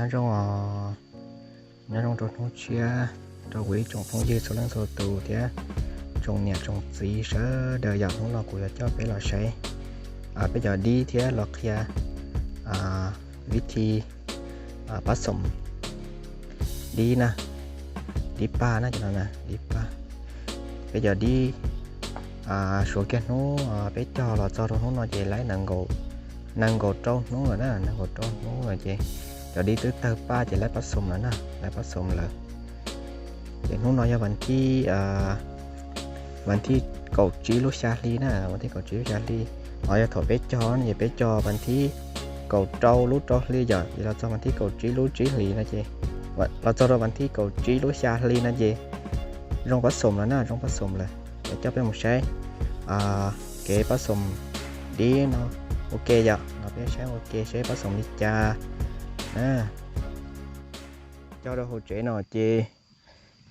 Nyob zoo, nyob zoo rau hnub tshiab rau kuv ib tsoom phooj ywg txhua leej txhua tus thiab tsoom niam tsoom txiv sawv daws yom. Hnub no kuv yuav coj peb los saib peb cov dib thiab los qhia vib thi pab xoom dib na, dib paj na, cov no na, dib paj. Peb cov dib suav kiag hnub peb cog los txog rau hnub no ces laib nees nkaum rau hnub lawm na, nees nkaum rau hnub lawm ces cov dib twb tawg paj ces laib pab xoom lawm na, laib pab xoom lawm. Ces hnub no yog vas thib, vas thib kaum tsib lub xya hli na, vas thib kaum tsib lub xya hli. Ho yog thaum peb cog no ces peb cog vas thib kaum rau lub rau hli yom, ces los txog vas thib kaum tsib lub tsib hlis no ces, los txog rau vas thib kaum tsib lub xya hli no ces zoo pab xoom lawm na, zoo pab xoom lawm. Ces coj peb mus saib kev pab xoom dib no ua ke yom, no peb saib ua ke seb pab xoom li cas na. Cog rau hauv tsev no ces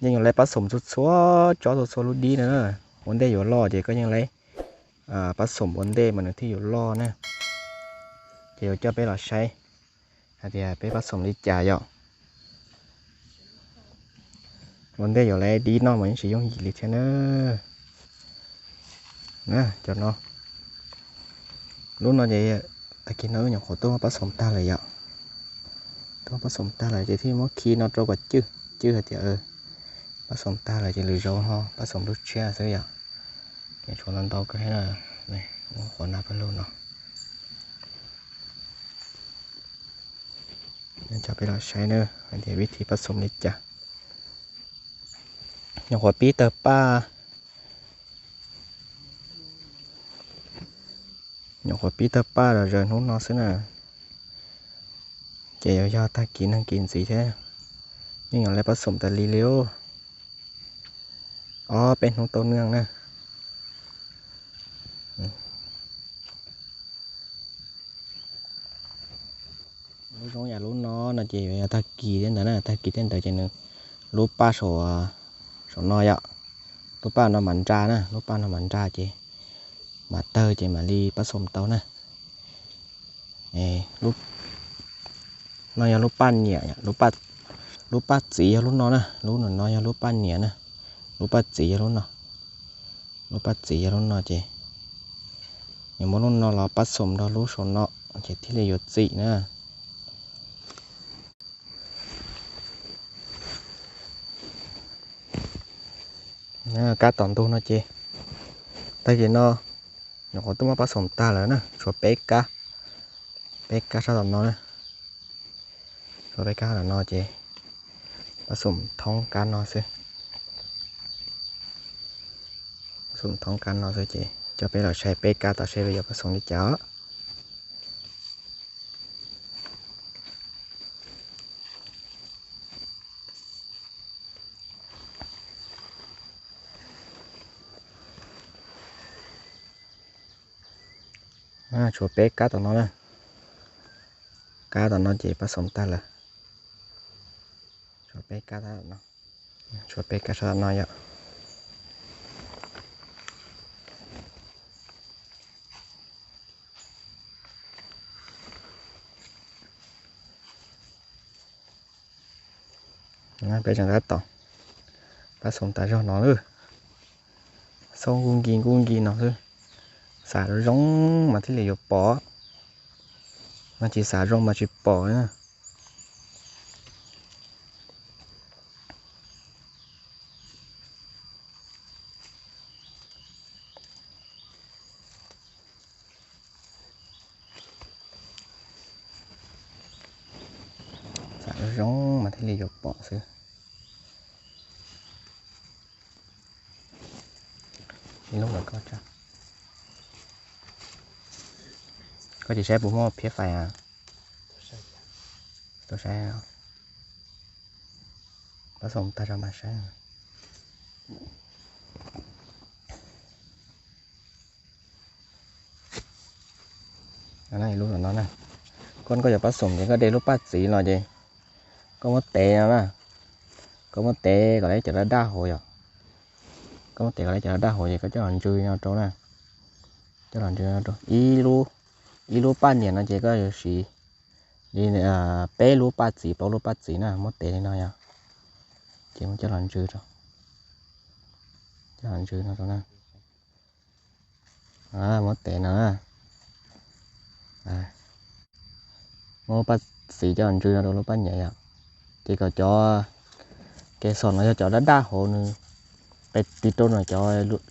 yeej yuav laib pab xoom txhua txhua tsob txhua txhua lub dib no na. Ua ntej yuav loj ces koj yeej laib pab xoom ua ntej mas nws thiaj yuav loj na. Ces yuav coj peb los saib hais tias peb pab xoom li cas yom. Ua ntej yuav laib dib noj mas yeej tsis yooj yim li thiab na. Na, cov no, lub no ces tag kis no wb nyuam qhuav tuaj muab pab xoom tag lawm yom. Tuaj muab pab xoom tag lawm ces thiaj muab khi no rau kom cwj, cwj hais tias pab xoom tag lawm ces lwm zaus ho pab xoom lub tshiab xwb yom. Ces tshuav ntau ntau kawg thiab, qhuav na pawg lug no. Coj peb los saib na hais tias vib thi pab xoom li cas. Nyuam qhuav pib tawg paj, nyuam qhuav pib tawg paj los zaws hnub no xwb na. Ces yuav yog tag kis neeg kis ntxiv thiab, yeej yuav laib pab xoom tas li li. Ob peb hnub tau nyiaj na. Lub zoo yam lub no no ces yuav yog tag kis thiab ntawd na, tag kis thiab ntawd ces nws lub paj saum, saum no yom, lub paj no mam nra na, lub paj no mam nra ces mam tawg ces mam li pab xoom tau na. No yog lub paj niam, lub paj txiv yog lub no na, lub no yog lub paj niam na, lub paj txiv yog lub no, lub paj txiv yog lub no ces nws muab lub no los pab xoom nrog lub saum no ces thiaj li yuav txim na. Kab tom ntug no ces tag kis no nyuam qhuav tuaj muab pab xoom tag lawm na, tshuav peb kab, peb kab sab tom no na. Tshuav peb kab tom no ces pab xoom thoob kab no xwb. Pab xoom thoob kab no xwb ces coj peb los saib peb kab tom seb yuav pab xoom li cas. Tshuav peb kab tom no na. Kab tom no ces pab xoom tag lawm. Tshuav peb kab tom no. Tshuav peb kab sab tom no yom. Peb tseem tab tom pab xoom tas zog no lawm. Xauj nkuj nki nkuj nki no xwb. Xam zoo mas thiaj li yuav pom, no tsis xam zoo mas tsis pom na. Xam zoo mas thiaj li yuav pom xwb. Ib lub los koj tsa, koj tsis saib puas muaj phiab fais a? Tau saib, pab xoom tag tso mas saib. Lub no na, koj, koj yuav pab xoom ces koj de lub paj txiv los ces koj muab tev no na, koj muab tev kom lawv cov daj daj hauv yom. Koj muab tev kom lawv cov daj daj hauv ces koj coj los ntsw no rau na, coj los ntsw no rau. Ib lub paj niam no ces koj yuav siv li peb lub paj txiv, plaub lub paj txiv na, muab tev li no yog, ces muab coj los ntsw rau, coj los ntsw no rau na. Muab tev no na, muab paj txiv coj los ntsw no rau lub paj nyiam yom, ces kom cov ke xom no yog cov daj daj hauv nws pe tiv rau no cov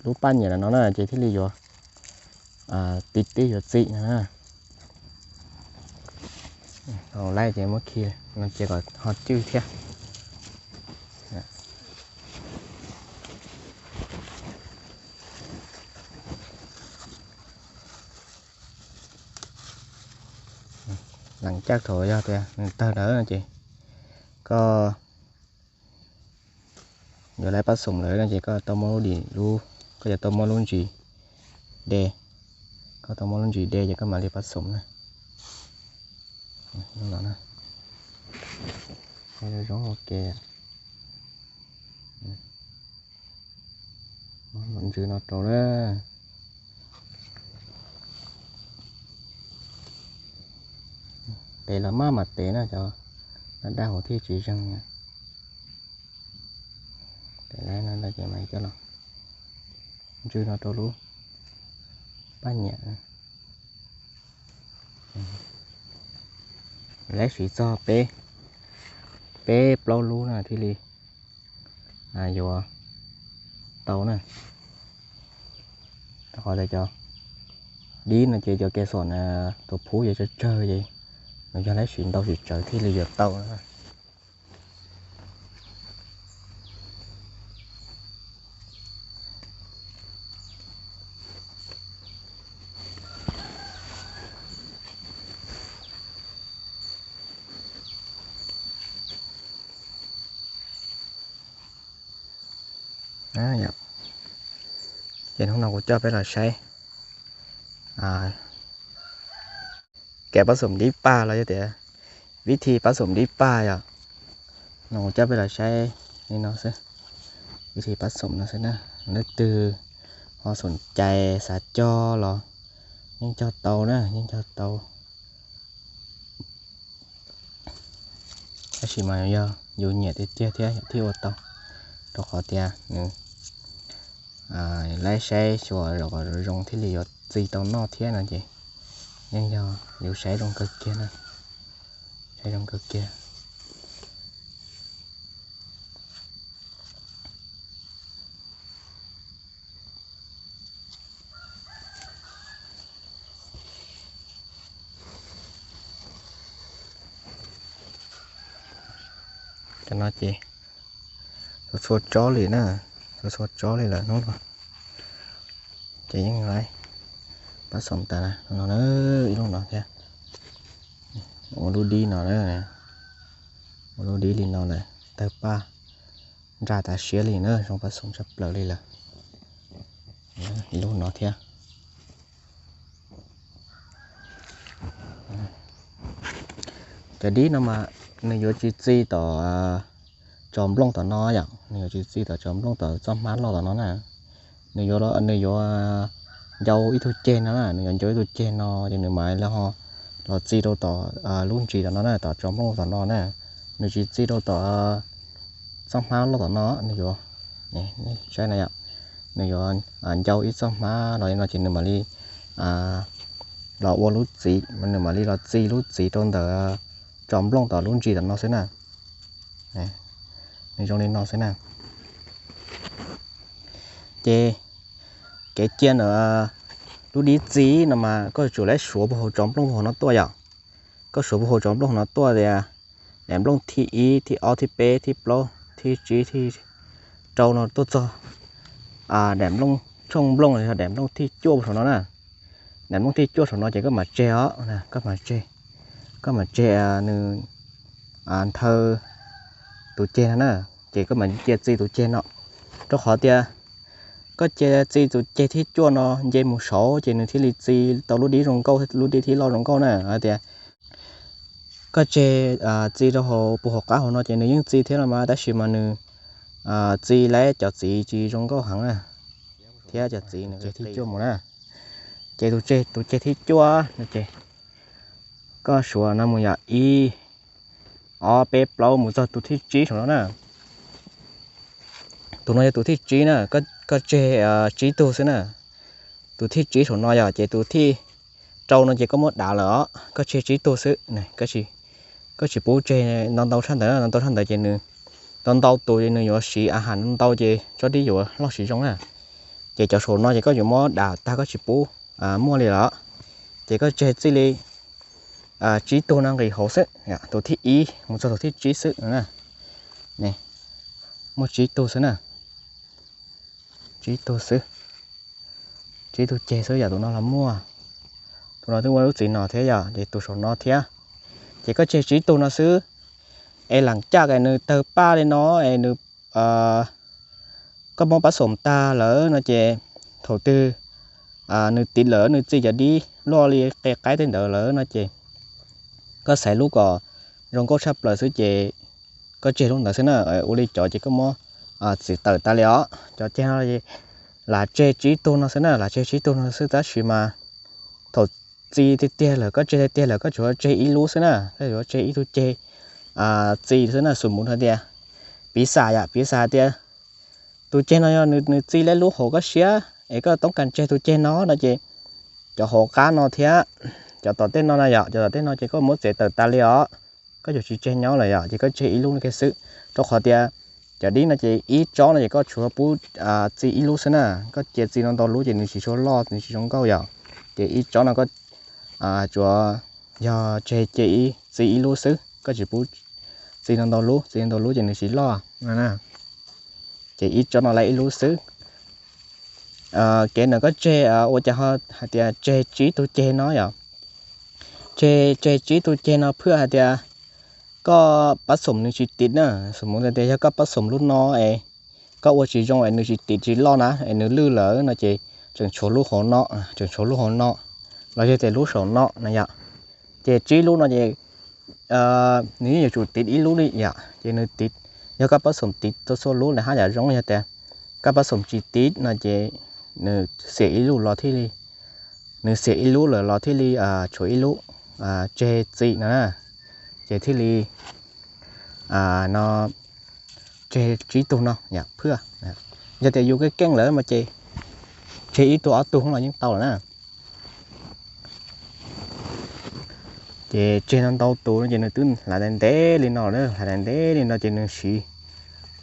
lub paj nyiam no na, ces thiaj li yuav tiv tib yuav txi no na. Tau lawm ces muab khi no ces kom ho cwj thiab. Lees caj thaum yog tias nws tawg ntawd no ces koj yuav laib pab xoom lawm no ces koj tau muab lub dim lub, koj yuav tau muab lub ntsis de, koj tau muab lub ntsis de ces koj mam li pab xoom na. Zoo ua ke, ntsw no rau na. Tev los maj mam tev na, cov daj daj hauv thiaj tsis zeeg. Tev lawm no ces mam coj los ntsw no rau lub paj nyiam. Laib siv txog peb, peb plaub lub na thiaj li yuav tau na. Rau qhov tias cov dib no ces cov ke xom na, tus phub yuav tsawg tsawg ces nws yog laib siv ntau siv tsawv thiaj li yuav tau na. Ces hnub no kuv coj peb los saib kev pab xoom dib pag los yog tias vib thi pab xoom dib pag yom. No kuv coj peb los saib li no xwb, vib thi pab xoom no xwb na. Leej twg ho xoom cai xav cog los yeej cog tau na, yeej cog tau. Tab sis mas yog yus nyiam tiag tiag thiab thiaj ua tau, rau qhov tias nws laib saib xyuas kom zoo thiaj li yuav txi tau noj thiab no ces yeej yog yus saib zoo kawg kiag na, saib zoo kawg kiag. Cov no ces txhua txhua tsob li na, txhua txhua tsob li lawm hnub no. Ces yeej laib pab xoom tas no, ib lub no thiab, ua lub dib no, ua lub dib li no lawm, tawg paj nra tas siab li na, zoo pab xoom tshaj plaws li lawm. Ib lub no thiab. Cov dib no mas nws yuav tsis txi tom tsos nplooj tom no yom, nws yuav tsis txi tom tsos nplooj tom txoj hmab loj tom no na. Nws yuav, nws yuav ncau ib tug ceg no na, nws yuav ncau ib tug ceg no ces nws mam li ho los txi rau tom lub ntsis tom no na, tom tsos nplooj tom no na. Nws tsis txi rau tom txoj hmab loj tom no, nws yuav, saib no yom, nws yuav ncau ib txoj hmab los li no ces nws mam li los ua lub txiv, nws mam li los txi lub txiv rau ntawm tsos nplooj tom lub ntsis tom no xwb na. Nws zoo li no xwb na. Ces kev cia ntawm lub dib txi no mas koj tsum laib suav puag hauv tsos nplooj hauv no tuaj yom. Koj suav puag hauv tsos nplooj hauv no tuaj tias daim nplooj thib ib, thib ob, thib peb, thib plaub, thib tsib, thib rau no tuaj txog daim nplooj, tshooj nplooj los yog daim nplooj thib cuaj saum no na. Daim nplooj thib cuaj saum no ces koj mam tseg os, koj mam tseg, koj mam tseg nws nthaw tus ceg no na. Ces koj mam cia txi tus ceg no, rau qhov tias koj cia txi tus ceg thib cuaj no nce mus saud ces nws thiaj li txi tau lub dib zoo nkauj, lub dib thib loj zoo nkauj na. Hais tias koj tseg txi rau hauv puag hauv qab hauv no ces nws yeej txi thiab no mas, tab sis mas nws txi laib cov txiv tsis zoo nkauj heev na, thiab cov txiv nws tseg thib cuaj mus na. Ces tus tseg, tus ceg thib cuaj no ces Toj suav no mus yog ib, ob, peb, plaub mus txog tus thib tsib saum no na. Tus no yog tus thib tsib na, koj tseg tsib tug xwb na. Tus thib tsib saum no yog ces tus thib rau no ces koj muab dav lawm os, koj tseg tsib tug xwb. Koj tsis pub tseg ntau ntau tshaj ntawd, ntau ntau tshaj ntawd ces nws, ntau ntau tus ces nws yuav siv a has ntau ces tsob dib yuav loj siv zoo na. Ces cov saum no ces koj yuav muab dav tag, koj tsis pub muaj li lawm. Ces koj tseg txij li tsib tug no nqis hauv xwb, tus thib ib mus txog tus thib tsib xwb na. Muaj tsib tug xwb na, tsib tug xwb, tsib tug ceg xwb yom. Tus no los muaj, tus no twb ua lub txiv no thiab yom, ces tus saum no thiab. Ces koj tseg tsib tug no xwb. Es lam caj es nws tawg paj li no es nws, koj muab pab xoom tag lawm no ces thaum twg nws tiv lawm, nws txi cov dib loj li qe qaib tej ntawd lawm no ces koj xaiv lub kom zoo nkauj tshaj plaws xwb ces koj tseg lub ntawd xwb na. Ua li cov ces koj muab txiav tawm tas li os. Cov ceg no lam tseg tsib tug no xwb na, lam tseg tsib tug no xwb tab sis mas thaum txi tiag tiag lawm, koj tseg tiag tiag lawm koj tsuas tseg ib lub xwb na, koj yuav tseg ib tug ceg txi xwb na. Xus mus hais tias, piv xam yom, piv xam hais tias tus ceg no yog nws txi leb lub hauv koj siab es koj toob kas tseg tus ceg no no ces cov hauv qab no thiab cov tom tej no na yom, cov tom tej no ces koj muab txiav tawm tas li os. Koj yuav tsis tseg nyob lawm yom, ces koj tseg ib lub kiag xwb. Rau qhov tias cov dib no ces ib tsob no ces koj tsuas pub txi ib lub xwb na. Koj cia txi no ntau lub ces nws tsis tshua loj, nws tsis zoo nkauj yom. Ces ib tsob no koj tsuas yog tseg cia txi ib lub xwb, koj tsis pub txi no ntau lub, txi no ntau lub ces nws tsis loj no na. Ces ib tsob no lawm ib lub xwb. Kev ntawm koj tseg ua cas ho hais tias tseg tsib tug ceg no yom? Tseg, tseg tsib tug ceg no phwj hais tias koj pab xoom nws tsis tiv na. Xus mus tias yog koj pab xoom lub no es koj ua tsis zoo es nws tsis tiv tsis loj na es nws lwj lawm no ces tseem tshuav lub hauv no, tseem tshuav lub hauv no los yog tias lub saum no na yom. Ces tsib lub no ces nws yeej yuav tsum tiv ib lub li yom, ces nws tiv, yog koj pab xoom tiv txhua txhua lub lawm haj yam zoo, yog tias koj pab xoom tsis tiv no ces nws xiam ib lub los thiaj li, nws xiam ib lub lawm los thiaj li tshuav ib lub tseg txi no na. Ces thiaj li no tseg tsib tug no yom phwj. Yog tias yus keej keej lawm mas ces tseg ib tug ob tug los yeej tau lawm na. Ces tseg no ntau tus no ces nws twb hlav ntev ntev li no, hlav ntev ntev li no ces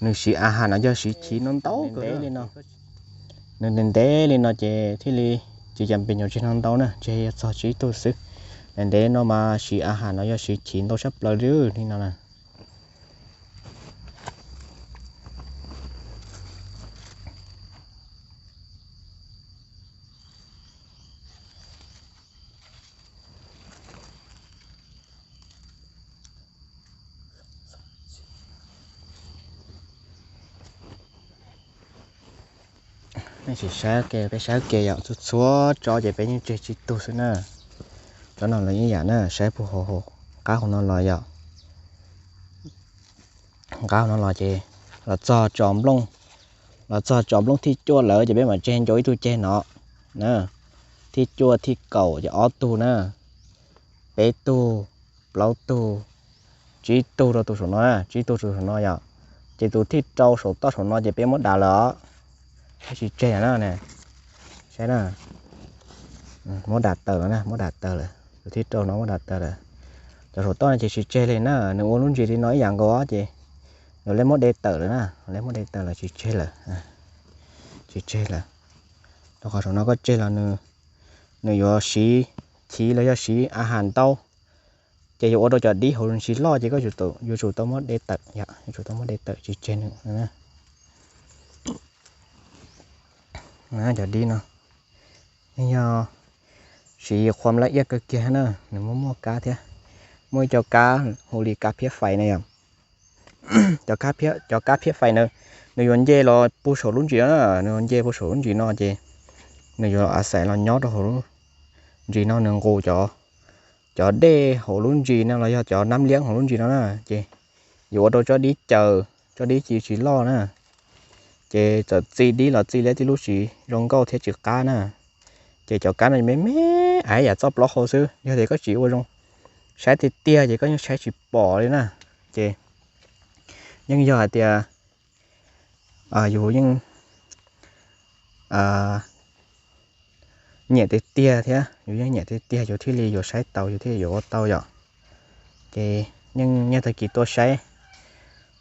nws siv a has no yog siv chiv no ntau kawg li no. Nws ntev ntev li no ces thiaj li tsis cas pes nyuam tseg no ntau na, tseg yog txog tsib tug xwb. Ntev ntev no mas siv a has no yog siv chiv ntau tshaj plaws li no na. Nej sim saib ke, peb saib ke yom, txhua txhua tsob ces peb yeej tseg tsib tug xwb na. Tsob no los yeej yam na, saib puag hauv, qab hauv no los yom. Qab hauv no los ces los txog tsob nplooj, los txog tsob nplooj thib cuaj lawm ces peb mam tseg ncau ib tug ceg no na. Thib cuaj thib kaum ces ob tug na, peb tug, plaub tug, tsib tug rau tus saum no na, tsib tug rau tus saum no yom. Ces tus thib rau saum toj saum no ces peb muab dam lawm os, peb tsis tseg na. Saib na, muab dam tawm lawm na, muab dam tawm lawm, tus thib rau no muab dam tawm lawm. Cov saum toj no ces tsis tseg li na, nws ua lub ntsis li no ib yam nkaus ces nws lawv muab de tawm lawm na, lawv muab de tawm lawm tsis tseg lawm, tsis tseg lawm. Rau qhov saum no koj tseg los nws yuav siv chiv los yog siv a has ntau, ces yuav ua rau cov dib hauv tsis loj ces koj yuav tsum tau muab de tawm yom, yuav tsum tau muab de tawm tsis tseg nws. Cov dib no yog siv qhuam laj iaj kawg kiag na, nws muaj muaj kab thiab, muaj ib co kab hu li kab phiab fais na yom. Cov kab phiab fais na, nws yuav nce los puag saum lub ntsis no, nws yuav nce puag saum lub ntsis no ces nws yuav a xais los nyob rau hauv lub ntsis no, nws nqus cov dej hauv lub ntsis no los yog cov nab liab hauv lub ntsis no na, ces yuav ua rau tsob dib caws, tsob dib cia tsis loj na. Ces txawm txi dib los txi li tib lub tsis zoo nkauj thiab tsis qab na. Ces cov kab no me me, ib yam txoj plaub hau xwb, yog tias koj tsis ua zoo, saib tiag tiag ces koj yeej saib tsis pom li na. Ces yeej yog hais tias yus yeej nyiam tiag tiag thiab, yus yeej nyiam tiag tiag yus thiaj li yuav saib tau, yus thiaj yuav ua tau yom. Ces yeej nyob tag kis tuaj saib,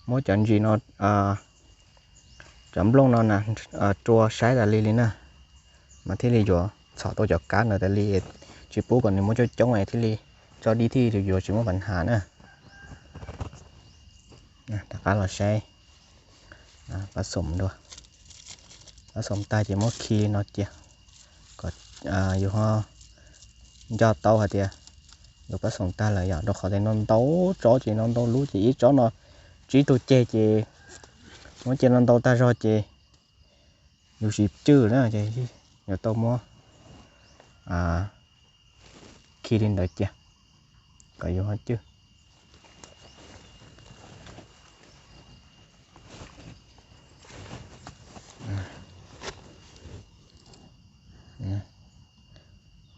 muab cov ntsis no, cov nplooj no rua saib tas li li na, mas thiaj li yuav txhom tau cov kab ntawd tas li, tsis pub kom nws muaj coob coob thiaj li tso dib thiaj li yuav tsis muaj pas has na. Rov qab los saib pab xoom dua. Pab xoom tag ces muab khi li no cia, kom yus ho nco tau hais tias yus pab xoom tag lawm yom, rau qhov tias no ntau tsob ces no ntau lub ces ib tsob no tsib tug ceg ces muab cia no ntau tag zog ces yus tsis cwj na, ces yuav tau muab khi li ntawd cia kom yus ho cwj.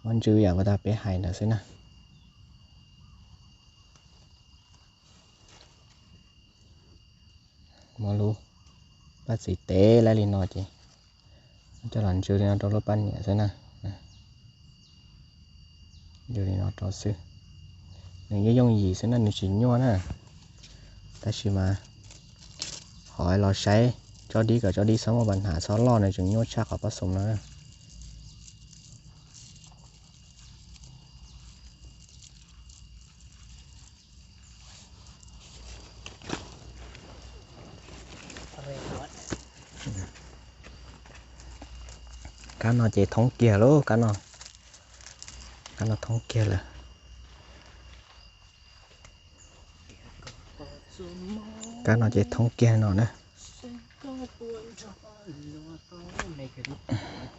Muab ntswb yam uas tag peb hais ntawd xwb na. Muab lub paj txiv tev laib li no ces coj los ntswb li no rau lub paj niam xwb na. Ntswb li no rau xwb. Nws yooj yooj yim xwb na, nws tsis nyuaj na. Tab sis mas qhov los saib tsob dib kom tsob dib txhob muaj pas has txhob loj, nws tseem nyuaj tshaj qhov pab xoom no na. Kab no ces thoob kiag lauj, kab no, kab no thoob kiag lawm. Kab no ces thoob kiag no na.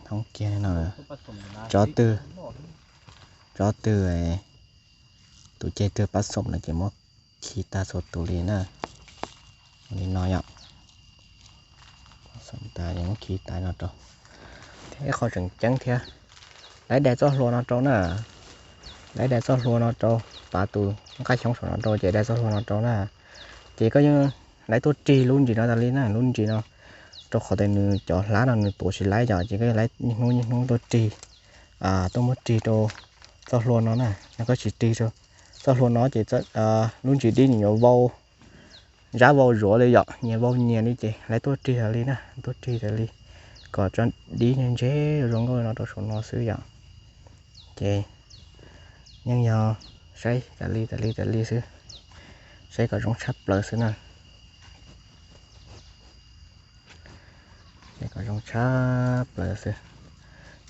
Thoob kiag no. Tsob twg, tsob twg tus ceg twg pab xoom no ces muab khi tag txhua tus li na. Li no yom. Pab xoom tas ces muab khi tas no rau. Thiab ib qho tseem ceeb thiab, lawv dai txoj hlua no rau na. Lawv dai txoj hlua no rau, pav tus nqaj xyoob saum no rau ces dai txoj hlua no rau na. Ces koj yeej lawv tuaj rig lub ntsis no tas li na, lub ntsis no, rau qhov tias nws cov hlab no nws tuav tsis laib yom, ces koj yeej lawv niaj hnub niaj hnub tuaj rig, tuaj muab rig rau txoj hlua no na. Yog koj tsis rig rau txoj hlua no ces lub ntsis dib nws yuav vau, zab vau zuav li yom, nyias vau nyias li ces lawv tuaj rig tas li na, tuaj rig tas li kom tso dib ntseg zoo nkauj no rau saum no xwb yom. Ces yeej yog saib tas li tas li tas li xwb, saib kom zoo tshaj plaws xwb na. Saib kom zoo tshaj plaws xwb.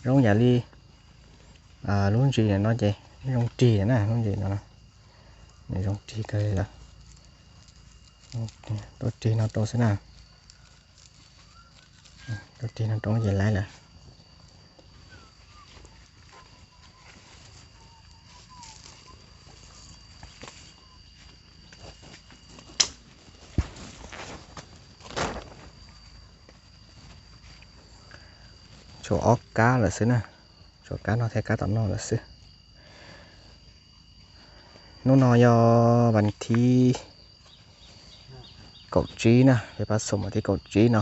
Zoo yam li lub ntsis no ces zoo rig na, lub ntsis no nws zoo rig kawg li lawm. Tuaj rig no rau xwb na. Tuaj rig no rau ces laib lawm. Tshuav ob kab lawm xwb na, tshuav kab no thiab kab tom no lawm xwb. Hnub no yog vas thib kaum tsib na, peb pab xoom vas thib kaum tsib no,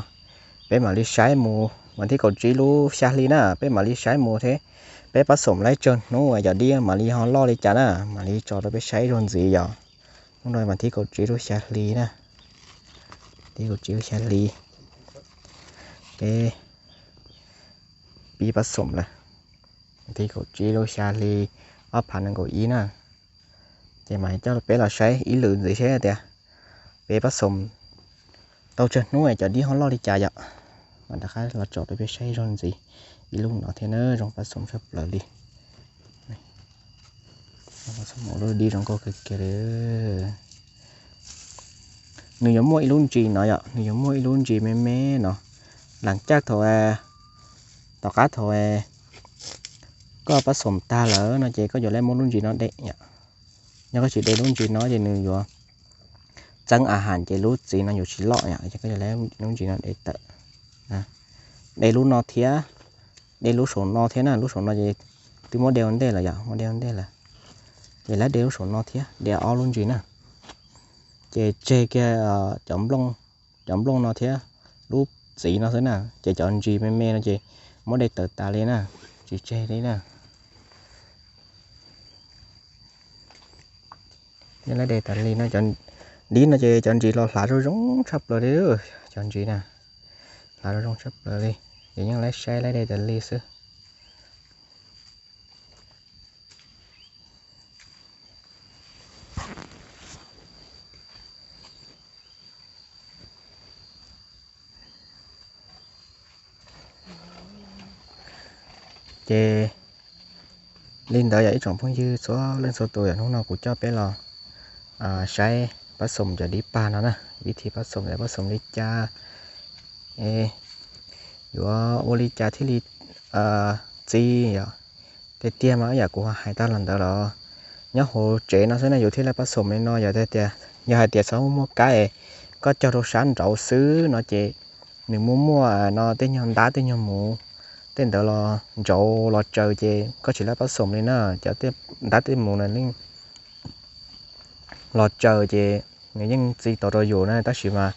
peb mam li saib mus vas thib kaum tsib lub xya hli na, peb mam li saib mus thiab. Peb pab xoom laib tsawg hnub cov dib mam li ho loj li cas na, mam li tso rau peb saib ib zaug ntxiv yom. Hnub no vas thib kaum tsib lub xya hli na, thib kaum tsib lub xya hli, peb pib pab xoom lawm. Vas thib kaum tsib lub xya hli ob phav nees nkaum ib na, ces mam coj peb los saib ib lwm ntxiv seb tias peb pab xoom tau tsawg hnub cov dib ho loj li cas yom. Mam rov qab los tso rau peb saib ib zaug ntxiv. Ib lub no thiab na, zoo pab xoom tshaj plaws li. Lub dib zoo nkauj kawg kiag li. Nws yuav muaj ib lub ntsis no yom, nws yuav muaj ib lub ntsis me me no. Lam caj thaum, tom qab thaum koj pab xoom tag lawm no ces koj yuav laj muab lub ntsis no de yom. Yog koj tsis de lub ntsis no ces nws yuav txeeb a has ces lub txiv no yuav tsis loj yom, ces koj yuav laj lub ntsis no de tawm. De lub no thiab, de lub saum no thiab na, lub saum no ces twb muab de ua ntej lawm yom, muab de ua ntej lawm. Ces laib de lub saum no thiab, de ob lub ntsis na. Ces tseg kiag cov nplooj no thiab lub txiv no xwb na, ces cov ntsis me me no ces muab de tawm tas li na, tsis tseg li na. Laib de tas li no, dib no ces cov ntsis los hlav zoo zoo tshaj plaws li. Cov ntsis na, hlav zoo zoo tshaj plaws li. Ces yeej laib saib laib de tas li xwb. Ces li ntawd yog ib tsoom phooj ywg txhua leej txhua tus, yog hnub no kuv coj peb los saib pab xoom cov dib pag no na, vib thib pab xoom, pab xoom li cas, yuav ua li cas thiaj li txi yom. Tiag tiag mas ib yam kuv hais tag los ntawd los nyob hauv tsev no xwb ne yus thiaj li pab xoom li no. Yog tias, yog hais tias txhob muaj kab es koj cog rau sab nraud xwb no ces nws muaj muaj no tej nyuag ntab tej nyuag mus, tej ntawd los ntsauv los tsaws ces koj tsis laib pab xoom li na. Cov ntab tej mus na los tsaws ces nws yeej txi tau rau yus na, tab sis mas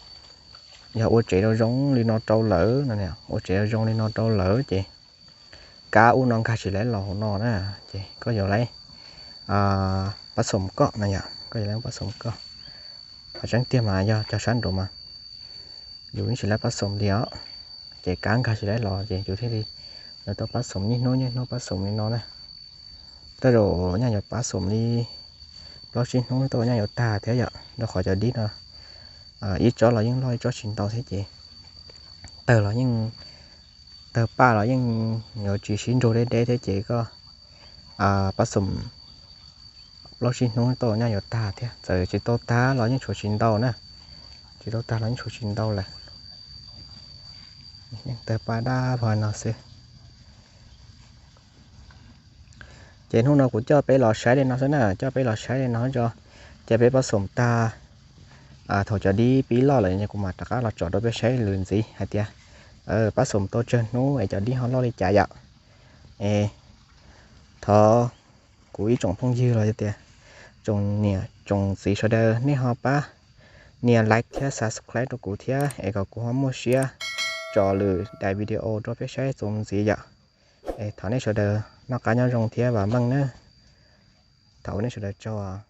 yog ua tsev rau zoo li no rau lawm no, ua tsev rau zoo li no rau lawm ces kab ub no nkag tsis laib los hauv no na, ces koj yuav laib pab xoom koj no yom, koj yuav laib pab xoom koj. Qhov tseeb tiag mas yog cog sab nraud mas yus yeej tsis laib pab xoom li os, ces kab nkag tsis laib los ces yus thiaj li yuav tau pab xoom niaj hnub niaj hnub pab xoom li no na. Tej zaum nyaj yuav pab xoom li plaub tsib hnub tej zaum nyaj yuav tag thiab yom, rau qhov cov dib no ib tsob los yeej loj ib tsob tsis ntau thiab ces tawg los yeej, tawg paj los yeej yuav tsis sib nrug deb deb thiab ces koj pab xoom plaub tsib hnub tej zaum nyaj yuav tag thiab, txawm tsis tau tag los yeej tshuav tsis ntau na, tsis tau tag los yeej tshuav tsis ntau lawm. Yeej tawg paj dab vog no xwb. Ces hnub no kuv coj peb los saib li no xwb na, coj peb los saib li no tso. Ces peb pab xoom tag, thaum cov dib pib loj lawm kuv mam rov qab los tsom rau peb saib lwm ntxiv hais tias pab xoom tau tsawg hnub es cov dib ho loj li cas yom. Es thov kuv ib tsoom phooj ywg los yog tias tsoom niam tsoom txiv sawv daws nej ho pab nias like thiab subscribe rau kuv thiab es kom kuv ho muaj siab tso lwm daim video rau peb saib txuas mus ntxiv yom. Es thov nej sawv daws noj qab nyob zoo thiab vam meej nawb. Thov ua nej sawv daws tsaug.